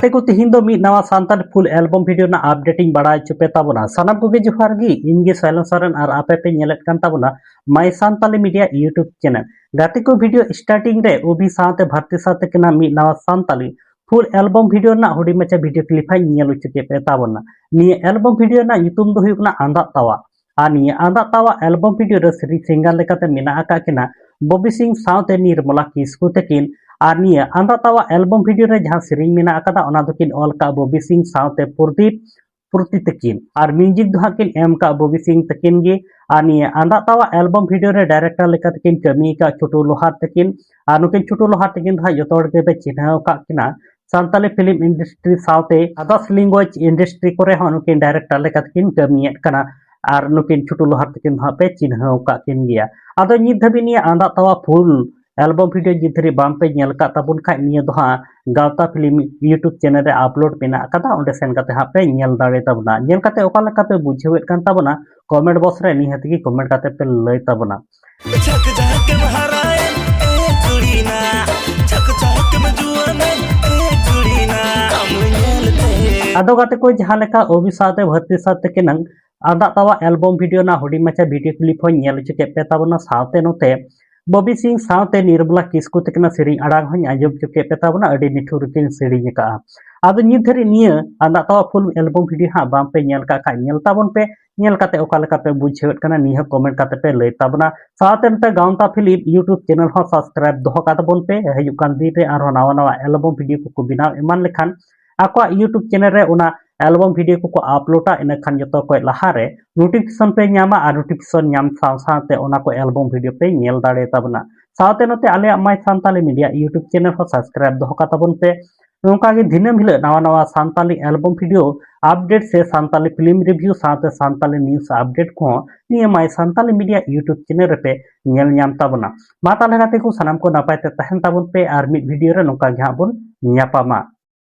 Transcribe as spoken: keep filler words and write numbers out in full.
ᱜᱟᱛᱮ ᱠᱚ, ᱛᱤᱦᱤᱧ ᱫᱚ ᱢᱤᱫ ᱱᱟᱣᱟ ᱥᱟᱱᱛᱟᱲᱤ full album video ᱨᱮᱱᱟᱜ update ᱤᱧ ᱵᱟᱲᱟᱭ ᱦᱚᱪᱚ ᱯᱮ ᱛᱟᱵᱚᱱᱟ᱾ ᱥᱟᱱᱟᱢ ᱠᱚᱜᱮ ᱡᱚᱦᱟᱨ ᱜᱮ, ᱤᱧ ᱜᱮ ᱥᱟᱭᱞᱚᱱ ᱥᱚᱨᱮᱱ ᱟᱨ ᱟᱯᱮ ᱯᱮ ᱧᱮᱞᱮᱫ ᱠᱟᱱ ᱛᱟᱵᱚᱱᱟ My Santali Media YouTube channel᱾ ᱜᱟᱛᱮ ᱠᱚ, video starting ᱨᱮ ᱚᱵᱷᱤ ᱥᱟᱶᱛᱮ ᱵᱷᱟᱨᱛᱤ ᱥᱟᱶ ᱛᱟᱹᱠᱤᱱᱟᱜ ᱢᱤᱫ ᱱᱟᱣᱟ ᱥᱟᱱᱛᱟᱲᱤ full album video ᱨᱮᱱᱟᱜ ᱦᱩᱰᱤᱧ ᱢᱟᱪᱷᱟ video clip ᱦᱟᱸᱜ ᱧᱮᱞ ᱦᱚᱪᱚ ᱠᱮᱫ ᱯᱮ ᱛᱟᱵᱚᱱᱟ᱾ ᱱᱤᱭᱟᱹ album video ᱨᱮᱱᱟᱜ ᱧᱩᱛᱩᱢ ᱫᱚ ᱦᱩᱭᱩᱜ ᱠᱟᱱᱟ ᱟᱸᱫᱟᱜ ᱛᱟᱣᱟ᱾ ᱟᱨ ᱱᱤᱭᱟᱹ ᱟᱸᱫᱟᱜ ᱛᱟᱣᱟ album video ᱨᱮ ᱥᱮᱨᱮᱧ singer ᱞᱮᱠᱟᱛᱮ ᱢᱮᱱᱟᱜ ᱟᱠᱟᱫ ᱠᱤᱱᱟ ᱵᱚᱵᱤ ᱥᱤᱝ ᱥᱟᱶᱛᱮ ᱱᱤᱨᱢᱚᱞᱟ ᱠᱤᱥᱠᱩ ᱛᱟᱹᱠᱤᱱ᱾ ᱟᱨ ᱱᱤᱭᱟᱹ ᱟᱸᱫᱟᱜ ᱛᱟᱣᱟ album video ᱨᱮ ᱡᱟᱦᱟᱸ ᱥᱮᱨᱮᱧ ᱢᱮᱱᱟᱜ ᱟᱠᱟᱫᱟ, ᱚᱱᱟ ᱫᱚᱠᱤᱱ ᱚᱞ ᱟᱠᱟᱫ ᱵᱚᱵᱤ ᱥᱤᱝ ᱥᱟᱶᱛᱮ ᱯᱨᱚᱫᱤᱯ ᱯᱨᱚᱛᱤ ᱛᱟᱹᱠᱤᱱ᱾ ᱟᱨ music ᱫᱚ ᱦᱟᱸᱜ ᱠᱤᱱ ᱮᱢ ᱟᱠᱟᱫ ᱵᱚᱵᱤ ᱥᱤᱝ ᱛᱟᱹᱠᱤᱱ ᱜᱮ᱾ ᱟᱨ ᱱᱤᱭᱟᱹ ᱟᱸᱫᱟᱜ ᱛᱟᱣᱟ album video ᱨᱮ director ᱞᱮᱠᱟᱛᱮ ᱠᱤᱱ ᱠᱟᱹᱢᱤ ᱟᱠᱟᱫ ᱪᱷᱳᱴᱩ ᱞᱳᱦᱟᱨ ᱛᱟᱹᱠᱤᱱ᱾ ᱟᱨ ᱱᱩᱠᱤᱱ ᱪᱷᱳᱴᱩ ᱞᱳᱦᱟᱨ ᱛᱟᱹᱠᱤᱱ ᱫᱚ ᱦᱟᱸᱜ ᱡᱚᱛᱚ ᱦᱚᱲ ᱜᱮᱯᱮ ᱪᱤᱱᱦᱟᱹᱣ ᱟᱠᱟᱫ ᱠᱤᱱᱟ ᱥᱟᱱᱛᱟᱲᱤ film industry ᱥᱟᱶᱛᱮ others language industry ᱠᱚᱨᱮ ᱦᱚᱸ ᱱᱩᱠᱤᱱ director ᱞᱮᱠᱟᱛᱮ ᱠᱤᱱ ᱠᱟᱹᱢᱤᱭᱮᱫ ᱠᱟᱱᱟ᱾ ᱟᱨ ᱱᱩᱠᱤᱱ ᱪᱷᱳᱴᱩ ᱞᱳᱦᱟᱨ ᱛᱟᱹᱠᱤᱱ ᱫᱚ ᱦᱟᱸᱜ ᱯᱮ ᱪᱤᱱᱦᱟᱹᱣ ᱟᱠᱟᱫ ᱠᱤᱱ ᱜᱮᱭᱟ᱾ ᱟᱫᱚ ᱱᱤᱛ ᱫᱷᱟᱹᱵᱤᱡ ᱱᱤᱭᱟᱹ ᱟᱸᱫᱟᱜ ᱛᱟᱣᱟ full album video ᱡᱩᱫᱤ ᱫᱷᱟᱹᱨᱤᱡ ᱵᱟᱝ ᱯᱮ ᱧᱮᱞ ᱟᱠᱟᱫ ᱛᱟᱵᱚᱱ ᱠᱷᱟᱡ, ᱱᱤᱭᱟᱹ ᱫᱚ ᱦᱟᱸᱜ ᱜᱟᱶᱛᱟ film YouTube channel ᱨᱮ upload ᱢᱮᱱᱟᱜ ᱟᱠᱟᱫᱟ, ᱚᱸᱰᱮ ᱥᱮᱱ ᱠᱟᱛᱮ ᱦᱟᱸᱜ ᱯᱮ ᱧᱮᱞ ᱫᱟᱲᱮ ᱛᱟᱵᱚᱱᱟ᱾ ᱧᱮᱞ ᱠᱟᱛᱮ ᱚᱠᱟ ᱞᱮᱠᱟ ᱯᱮ ᱵᱩᱡᱷᱟᱹᱣᱮᱫ ᱠᱟᱱ ᱛᱟᱵᱚᱱᱟ, comment box ᱨᱮ ᱱᱤᱦᱟᱹᱛ ᱜᱮ comment ᱠᱟᱛᱮ ᱯᱮ ᱞᱟᱹᱭ ᱛᱟᱵᱚᱱᱟ᱾ ᱡᱷᱟᱠ ᱡᱷᱟᱠ ᱮᱢ ᱦᱟᱨᱟᱭᱮᱱ, ᱮ ᱠᱩᱲᱤ ᱱᱟ, ᱡᱷᱟᱠ ᱡᱷᱟᱠ ᱮᱢ ᱡᱩᱣᱟᱹᱱᱮᱱ, ᱮ ᱠᱩᱲᱤ ᱱᱟ, ᱟᱢ ᱧᱮᱞ ᱛᱮ᱾ ᱟᱫᱚ ᱜᱟᱛᱮ ᱠᱚ, ᱡᱟᱦᱟᱸ ᱞᱮᱠᱟ ᱚᱵᱷᱤ ᱥᱟᱶᱛᱮ ᱵᱷᱟᱨᱛᱤ ᱥᱟᱶ ᱛᱟᱹᱠᱤᱱᱟᱝ ᱟᱸᱫᱟᱜ ᱛᱟᱣᱟ album video ᱨᱮᱱᱟᱜ ᱦᱩᱰᱤᱧ ᱢᱟᱪᱷᱟ video clip ᱦᱚᱸᱧ ᱧᱮᱞ ᱦᱚᱪᱚ ᱠᱮᱫ ᱯᱮ ᱛᱟᱵᱚᱱᱟ, ᱥᱟᱶᱛᱮ ᱱᱚᱛᱮ ᱵᱚᱵᱤ ᱥᱤᱝ ᱥᱟᱶᱛᱮ ᱱᱤᱨᱢᱚᱞᱟ ᱠᱤᱥᱠᱩ ᱛᱟᱹᱠᱤᱱᱟᱜ ᱥᱮᱨᱮᱧ ᱟᱲᱟᱝ ᱦᱚᱸᱧ ᱟᱸᱡᱚᱢ ᱦᱚᱪᱚ ᱠᱮᱫ ᱯᱮ ᱛᱟᱵᱚᱱᱟ᱾ ᱟᱹᱰᱤ ᱢᱤᱴᱷᱩ ᱨᱮᱠᱤᱱ ᱥᱮᱨᱮᱧ ᱟᱠᱟᱫᱼᱟ᱾ ᱟᱫᱚ ᱱᱤᱛ ᱫᱷᱟᱹᱨᱤᱡ ᱱᱤᱭᱟᱹ ᱟᱸᱫᱟᱜ ᱛᱟᱣᱟ full album video ᱦᱟᱸᱜ ᱵᱟᱝ ᱯᱮ ᱧᱮᱞ ᱠᱟᱜ ᱠᱷᱟᱡ, ᱧᱮᱞ ᱛᱟᱵᱚᱱ ᱯᱮ᱾ ᱧᱮᱞ ᱠᱟᱛᱮ ᱚᱠᱟ ᱞᱮᱠᱟ ᱯᱮ ᱵᱩᱡᱷᱟᱹᱣᱮᱫ ᱠᱟᱱᱟ, ᱱᱤᱭᱟᱹ ᱦᱚᱸ comment ᱠᱟᱛᱮ ᱯᱮ ᱞᱟᱹᱭ ᱛᱟᱵᱚᱱᱟ᱾ ᱥᱟᱶᱛᱮ ᱱᱚᱛᱮ ᱜᱟᱶᱛᱟ film YouTube channel ᱦᱚᱸ subscribe ᱫᱚᱦᱚ ᱠᱟᱛᱟ ᱵᱚᱱ ᱯᱮ᱾ ᱦᱤᱡᱩᱜ ᱠᱟᱱ ᱫᱤᱱ ᱨᱮ ᱟᱨᱦᱚᱸ ᱱᱟᱣᱟ ᱱᱟᱣᱟ album video ᱠᱚᱠᱚ ᱵᱮᱱᱟᱣ ᱮᱢᱟᱱ ᱞᱮᱠᱷᱟᱱ ᱟᱠᱚᱣᱟᱜ YouTube channel ᱨᱮ ᱚᱱᱟ album video ᱠᱚᱠᱚ uploadᱟ, ᱤᱱᱟᱹ ᱠᱷᱟᱱ ᱡᱚᱛᱚ ᱠᱷᱚᱡ ᱞᱟᱦᱟ ᱨᱮ notification ᱯᱮ ᱧᱟᱢᱟ᱾ ᱟᱨ notification ᱧᱟᱢ ᱥᱟᱶ ᱥᱟᱶᱛᱮ ᱚᱱᱟ ᱠᱚ album video ᱯᱮ ᱧᱮᱞ ᱫᱟᱲᱮ ᱛᱟᱵᱚᱱᱟ᱾ ᱥᱟᱶᱛᱮ ᱱᱚᱛᱮ ᱟᱞᱮᱭᱟᱜ My Santali Media YouTube channel ᱦᱚᱸ subscribe ᱫᱚᱦᱚ ᱠᱟᱛᱟ ᱵᱚᱱ ᱯᱮ᱾ ᱱᱚᱝᱠᱟ ᱜᱮ ᱫᱤᱱᱟᱹᱢ ᱦᱤᱞᱳᱜ ᱱᱟᱣᱟ ᱱᱟᱣᱟ ᱥᱟᱱᱛᱟᱞᱤ album video update ᱥᱮ ᱥᱟᱱᱛᱟᱞᱤ film review ᱥᱟᱶᱛᱮ ᱥᱟᱱᱛᱟᱞᱤ news update ᱠᱚᱦᱚᱸ ᱱᱤᱭᱟᱹ My Santali Media YouTube channel ᱨᱮᱯᱮ ᱧᱮᱞ ᱧᱟᱢ ᱛᱟᱵᱚᱱᱟ᱾ ᱢᱟ ᱛᱟᱦᱞᱮ ᱜᱟᱛᱮ ᱠᱚ, ᱥᱟᱱᱟᱢ ᱠᱚ ᱱᱟᱯᱟᱭ ᱛᱮ ᱛᱟᱦᱮᱱ ᱛᱟᱵᱚᱱ ᱯᱮ, ᱟᱨ ᱢᱤᱫ video ᱨᱮ ᱱᱚᱝᱠᱟ ᱜᱮ ᱦᱟᱸᱜ ᱵᱚᱱ ᱧᱟᱯᱟᱢᱟ᱾